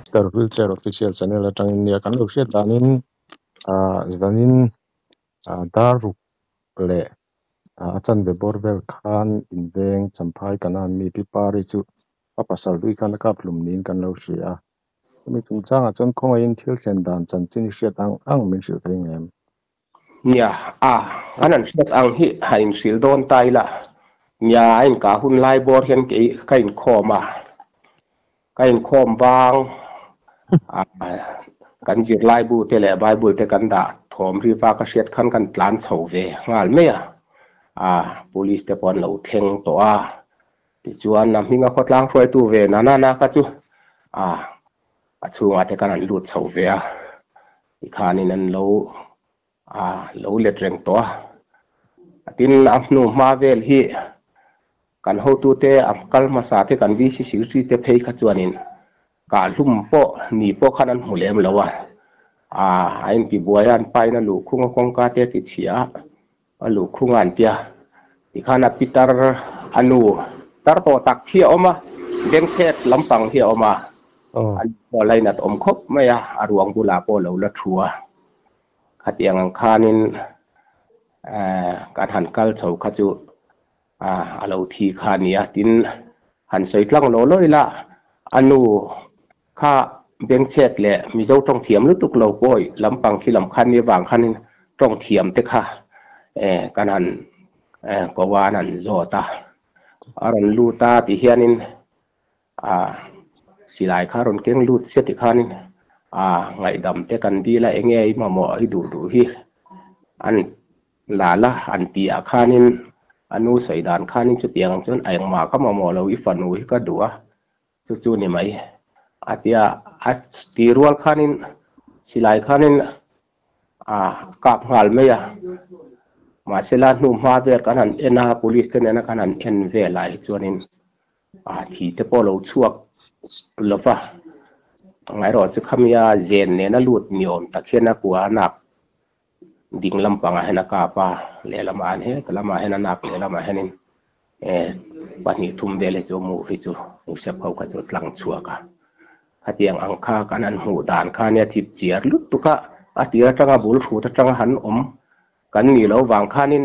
Mister Wheelchair Official Channel atangin nia kan lo hriat danin ah zanin ah dar ruk leh a chanve bawr vel khan inveng Champhai Kanan mi Pi Pari chu a pasal hlui khan a kap hlum niin kan lo hria a. Chumi chungchangah chuan khawngaihin thil thlen dan chanchin i hriat ang ang min hrilh thei ngem? Nia, a, kan han hriat ang hi han inhrilh dawn ta ila. Nia, a inkah hun lai bawr hian kei ka inkhawm a, ka inkhawm vang a, kan zirlaibu te leh Bible te kan dah thawm ri va ka hriat khan kan tlan chho ve nghal mai a, a, police te pawh an lo thleng tawh a, tichuan a hminga khawtlang hruaitu ve na na na kha chu a, a chhungah te khan an lut chho ve a, tikhanin an lo a lo let reng tawh a. Tin, a hnu hma vel hi kan hotute a kal hmasa te kan VC Secretary te phei kha chuanin kahhlum pawh ni pawh khan an hmu lem lo a. A a intibuai a, an pain a luhkhung a kawngka te a tichhia a, a luhkhung a an tia. Tikhan a pitar a nu tar tawh tak hi a awm a, bengchhet lampang hi a awm a, a nu pawh a lainat awm khawp mai a, a ruang bulah pawh a lo la thu a. Khatiang ang khanin kan han kal chho kha chu a lo thi kha a ni a, tin han sawi tlang law law ila a nu kha bengchhet leh Mizo tawng thiam lutuk lo pawi lampang khi lam khan ni avang khanin tawng thiam te kha kan han ko a, an han zawt a, a rawn lut a ti hianin A silai kha rawn keng lut sia ti khanin a ngaihdam te kan dil a, enge i mamawh i duh duh hi an la la an ti ah khanin a nu sawi dan khanin chutiang ang chuan a engmah ka mamawh lo i fanu hi ka duh a, chu chu ni mai a tia a ti rual khanin silai khanin a kap nghal mai a, mahsela hnu hma vel kan han en a police te nena kan han en velah hi chuanin A thi te pawh lo chhuak lova, ngaihrawh chu khamia zen nena lut ni awm tak hian a kua a nak ding lampangah hian a kap a, lehlamah an heta lamah hian a nak lehlamah hianin eh pahnih thum vel hi chu mu hi chu Musep ho kha chu tlang chhuak a. Khatiang ang kha kan han hmuh dan kha nia chip chiar lutuk a, a tir atanga bul hrut atanga han awm Kan nih loh vang khanin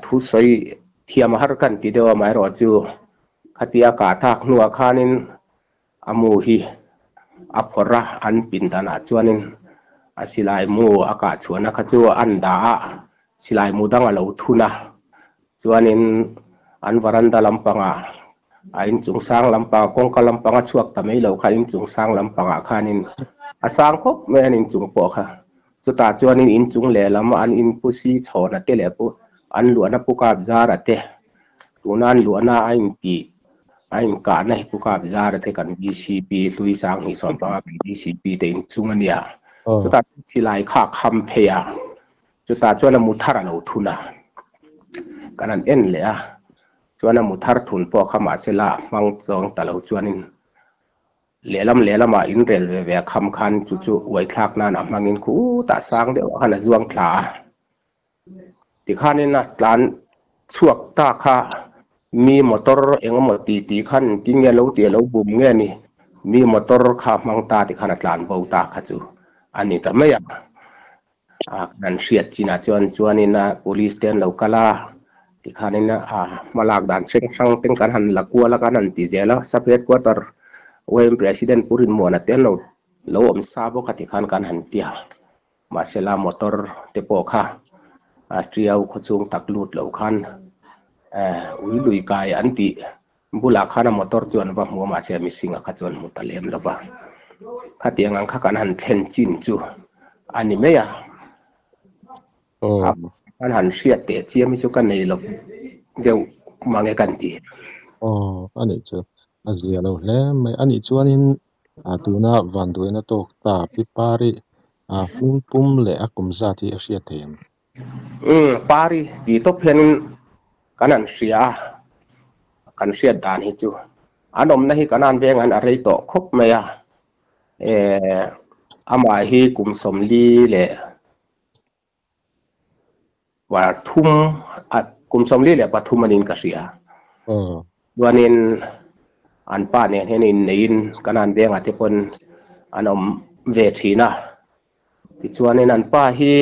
thu sawi thiam a har kan ti deuh a, amaherawhchu khatia kah thak hnuah khanin a mu hi a phawrh a, an pindanah chuanin a silai mu a kah chhuahna kha chu an dah a, silai mu dang a lo thun a, chuanin an varanda lampangah a inchung sang lampang kawngka lampang a chhuak ta mai lo kha inchung sang lampangah khanin a sang khawp mai an inchung pawh kha. Chutah chuanin inchung lehlam an inpu si chhawna te leh pu an luahna pu kap zara te, tuna an luahna a intih a inkahna hi pu kap zara te kan VCP hlui sang hnih sawmpanga kan VCP te inchung a nia. Chutah chuan silai kha a kham phei a, chutah chuan a mu thar a lo thun a, kan han en leh a, chuan a mu thar thun pawh kha mahsela a hmang chuang ta lo chuanin Lehlam lehlamah inrel ve ve a kham khan chu chu uaithlak nan a hmangin khutah sang deuh ah khan a zuang thla a. Tikhanin a tlan chhuak ta kha mi motor eng emaw ti ti khan engtin nge lo ti a lo bum nge ni, mi motor kha hmang ta tikhan a tlan bo ta kha chu a ni ta mai a. A kan hriat chinah chuan chuanin a police te an lo kal a, tikhanin a hmalak dan hrang hrang ten kan han la kual a, kan han ti zel a, sub headquarter YM president Pu Rinmuana te an lo lo awm sa bawk a tikhan kan han ti a, mahsela motor te pawh kha a tiau khawchhung tak lut lo khan ui lui kai an tih bulah khan a motor chu an va hmu a, mahse mihring a kha chuan hmu ta lem lo va. Khatiang ang kha kan han thlen chin chu a ni mai a. Kan han hriat teh chiam hi chu ka nei lo deuh mange kan ti. Aw, a nih chu. A zia lo hle mai. A nih chuanin tuna vanduaina tawk ta Pi Pari hming pum leh a kum zat hi a hriat thei em? Umm, Pari tih tawp hianin kan han hria a, kan hriat dan hi chu an awmna hi kan an veng an a rei tawh khawp mai a, eh amah hi kum sawmli leh pathum a kum sawmli leh pathum anin ka hria. Chuanin. An pa nen hian inneiin Kanan vengah te pawn an awm ve thin a. Tichuanin an pa hi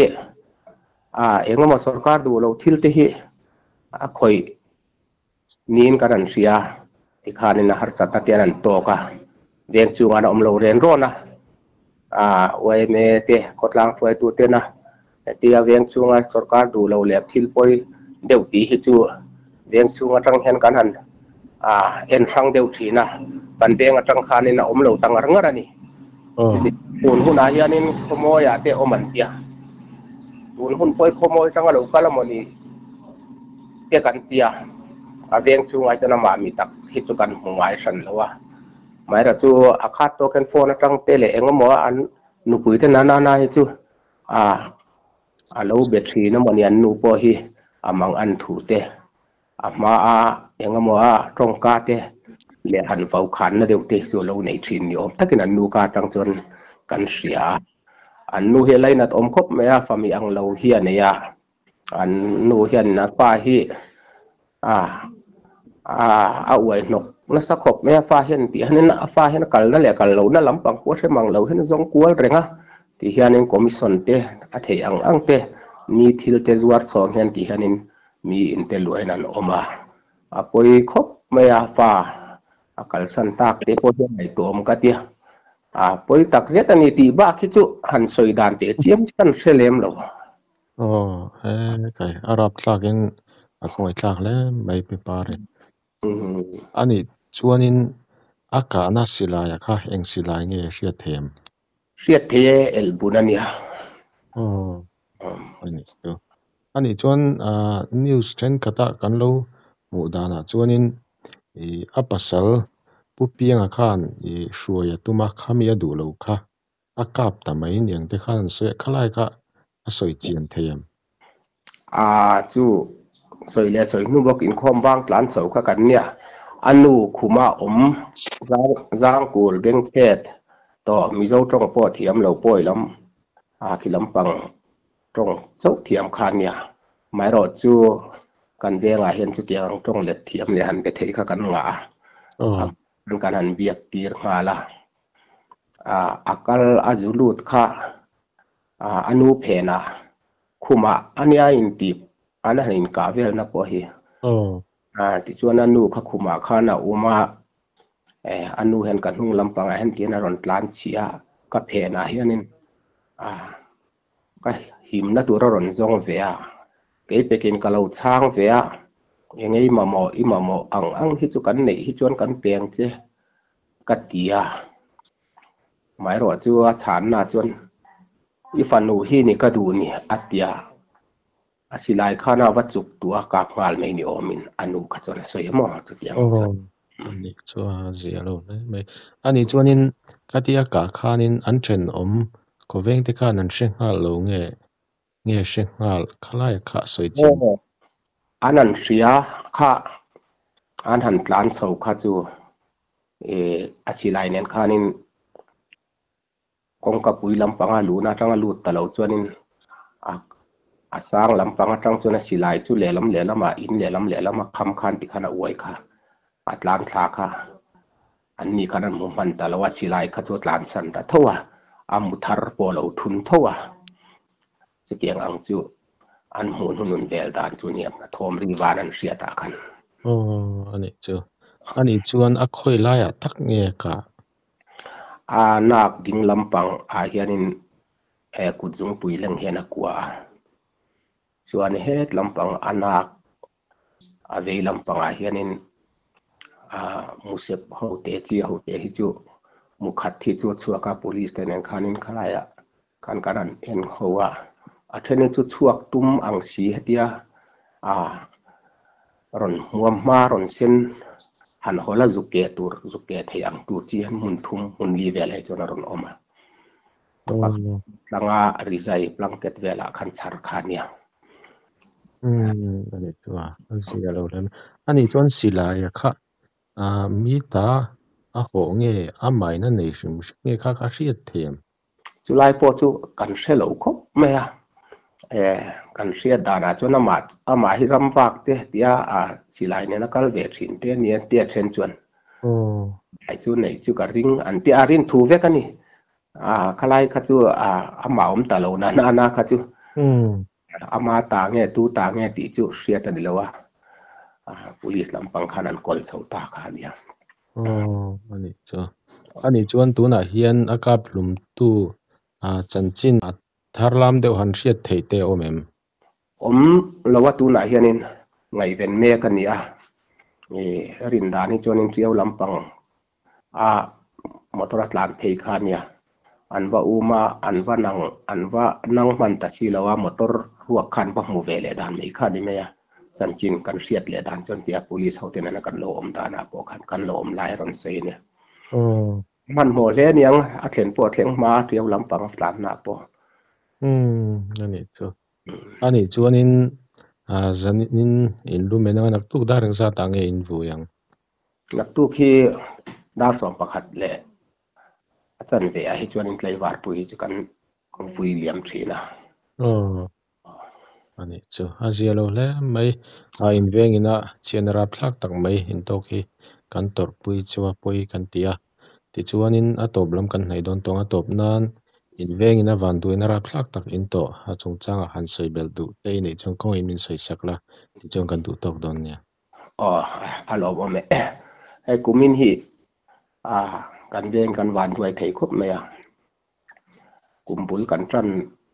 ah engemaw sorkar duh loh thil te hi a khawih niin kan han hria. Tikhanin a harsatna te an han tawk a, veng chungah an awm lo ren rawn a. Ah yma te khawtlang hruaitu tena hetia veng chunga sorkar duh loh leh thil pawi deuh tih hi chu veng chhung atang hian kan han ah en hrang deuh thin a, kan veng atang khanin a awm lo ta ngar ngar a ni. Tun hunah hianin khawmawiah te awm an tia, tun hun pawi khawmawi atanga lo kal amaw ni te kan tia, a veng chhungah chuan amah mi tak hi chu kan hmu ngai hran lo a, amaherawhchu chu a khat tawk hian phone atang te leh engemaw an nupui te nana na hi chu ah a lo be thin amaw ni an nu pawh hi a mang an thu te a hma a engemaw a tawngka te leh han vau khanna deuh te chu a lo nei thin ni awm takin an nu ka atang chuan kan hria a. An nu hi a lainat awm khawp mai a, fami ang lo hi a nei a, an nu hian a fa hi a a uai hnawk nasa khawp mai a, fa hian tih hianin a fa hian a kalna leh kal lohna lampang pawh a hre mang lo hian a zawng kual reng a, ti hianin commission te a theih ang ang te mi thil te zuar chhawng hian ti hianin mi inte luahin an awm a, a pawi khawp mai a, fa a kalsan tak te pawh hian ngaihtuah awm ka tia, a pawi tak zet a ni tih bak hi chu han sawi dan teh chiam chu kan hre lem lo. Aw, he kai a rap thlakin a khawngaih thlak hle mai pi Pari. Anih chuanin a kahna silaia kha eng silai nge hriat thei em? Hriat thei e, elhbun a nia. Aw, anih chu. Anih chuan news thenkhatah kan lo hmuh danah chuanin ih a pasal Pu Pianga khan ih hruai a tum a, khami a duh lo kha a kap ta mai niang te khan an sawi a, khalai kha a sawi chian thei em? A chu sawi leh sawi hnu bawk inkhawm vang tlan chho kha kan nia, a nu khuma awm zangkul bengchhet tawh Mizo tawng pawh thiam lo pawi lam a khi lampang tawng chauh thiam kha nia, amaherawh chu kan vengah hian chutiang ang tawng let thiam leh han be thei kha kan ngah a, kan han biak tir nghal a. A kal a zu lut kha a nu phenah khumah a nia intih an han inkah velna pawh hi. Tichuan a nu kha khumah khan a awm a, a nu hian ka hnung lampangah hian tiin a rawn tlan chhiah a, ka phenah hianin ka himna tur a rawn zawng ve a, kei pekin ka lo chhang ve a, eng i mamawh i mamawh ang ang hi chu kan neih hi chuan kan peng che ka ti a, amaherawh chu a chhanna chuan i fanu hi ni ka duh ni a ti a, a silai khan a va chuk duh a kap nghal mai ni awmin a nu kha chuan a sawi emaw chutiang chuan. Aw, ani chu a zia lo hle mai. Ani chuanin khatia kah khanin an thenawm khawveng te khan an hre nghal lo nge nge hre nghal khalai kha sawi chian. Aw, an han hria kha an han tlan chho kha chu a silai nen khanin kawngka pui lampanga luhna atanga lut ta lo chuanin a a sang lampang atang chuan a silai chu lehlam lehlamah in lehlam lehlam a kham khan tikhan a uai kha a tlan thla kha an ni khan an hmu hman ta lo a silai kha chu a tlan san ta tho a a mu thar pawh a lo thun tho a chutiang ang chu an hmuh hnunun vel dan chu nia a thawm ri van an hriat ah khan. Aw anih chu anih chuan a khawi laiah tak nge ka A nak ding lampang ah hianin he kut zungpui leng hian a kua a, chuan het lampang a nak a vei lampang ah hianin ah musep ho te chi ho te hi chu mukhat hi chu a chhuak a police te nen khanin khalaiah khan kan han en ho a, a then hi chu chhuak tum ang si hetia ah rawn hmuam hma rawn sen han hawl a zuk keh tur zuk keh theih ang tur chi hian hmun thum hmun li vel ah hi chuan a rawn awm a tlanga rizai blanket velah khan chhar kha a nia. Umm ani chu a a zia lo hle mai. Ani chuan silai a kha ah mi ta a hawh nge a maina nei hrim hrim nge kha kha hriat thei em? Chulai pawh chu kan hre lo khawp mai a, kan hriat danah chuan amah amah hi ram vak te tia a silai nena kal ve thin te ania tia then chuan. Ai chu neih chu ka ring an tia a rin thu vek a ni. A khalai kha chu a amah awm ta lo na na na kha chu ama ta nge tu ta nge tih chu hriat a ni lo a. Police lampang khan an kawl chho ta kha a nia. Aw a nih chu. A nih chuan tunah hian a kap hlum tu chanchin a thar lam deuh han hriat theih te a awm em? Awm lo a tunah hianin ngaihven mek a ni a. Rin dan hi chuanin Tiau lampang a motor a tlan phei kha a nia. An va um a, an va nang an va nang hman ta si lo a, motor ruak kha an va hmu ve leh dan mai kha a ni mai a. Chanchin kan hriat leh dan chuan tia police ho ten kan lo awm danah pawh khan kan lo awm lai a rawn sawi a nia. Hmanhmawh hle aniang a thlen pawh a thleng hma a Tiau lampang a tlanna pawh. Umm a nih chu. A nih chuanin zanin in lumen anga naktuk dar engzat ah nge in vui ang? Naktuk hi dar 11 leh a chanve ah hi chuanin tlaivar pui hi chu kan vui liam thin a. Aw a nih chu. A zia lo hle mai. A invengin a chian rapthlak tak mai intawk hi kan tawrhpui chu a pawi kan ti a. Tichuanin a tawp lam kan hnaih dawn tawng a tawp nan invengin a vanduaina rapthlak tak in tawh a chungchangah han sawi belh duh te i neih chuan kawngin min sawi sak la tichuan kan duh tawk dawn nia. Aw a lawmawm e. Hei kumin hi a kan veng kan vanduai thei khawp mai a. Kum bul kan tan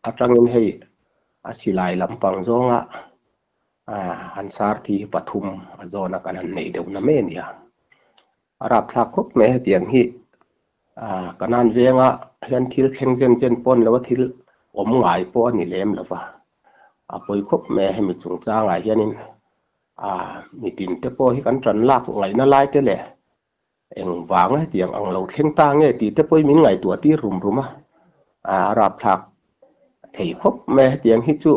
atangin hei a silai lampang zawnga an sar thi hi pathum a zawna kan han neih deuh na mai a nia. A rapthlak khawp mai hetiang hi kanan venga hian thil thleng zen zen pawh a ni lo a, thil awm ngai pawh a ni lem lo va. A pawi khawp mai a hemi chungchangah hianin mitin te pawh hi kan tan lak ngaihna lai te leh engvanga hetiang ang lo thleng ta nge tih te pawhin min ngaihtuah tir rum rum a. A rapthlak thei khawp mai hetiang hi chu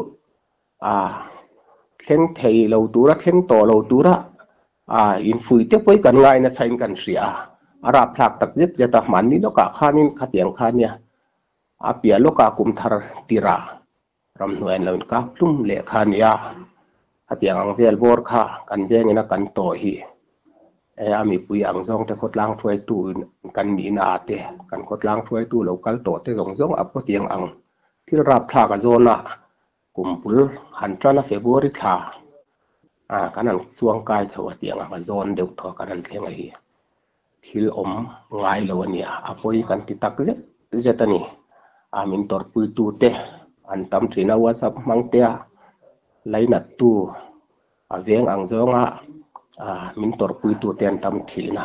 thleng thei lo tura thleng tawh lo tura infuih te pawhin kan ngai nasa in kan hria a. A rapthlak tak zet zet a hmanni lawkah khanin khatiang kha nia a piah lawkah kum thar tirah ramhnuai an lo inkap hlum leh kha a nia. Khatiang ang vel bawr kha kan vengin a kan tawh hi a mipui ang zawng te khawtlang hruaitu kan nihna ah te kan khawtlang hruaitu lo kal tawh te zawng zawng a pawtiang ang thil rapthlak a zawna kum bul han tan a February thla kan han chuang kai chho a tiang ang a zawn deuh thaw kan han thleng a hi thil awm ngai lo a nia a pawi kan ti tak zet zet a ni. A min tawrhpuitu te an tam thin a WhatsApp hmang te a lainattu a veng ang zawnga min tawrhpuitu te an tam thin a.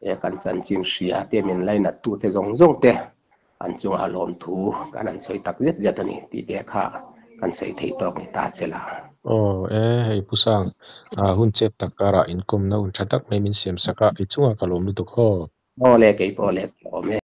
He kan chanchin hria te min lainattu te zawng zawng te an chungah lawmthu kan han sawi tak zet zet a ni tih te kha kan sawi theih tawk ni ta se la. Aw e, hei Pu Sang, hun chep tak karah inkawmna hun tha tak mai min siam sak a, i chungah ka lawm lutuk haw. Aw le, kei pawh le, ka lawm e.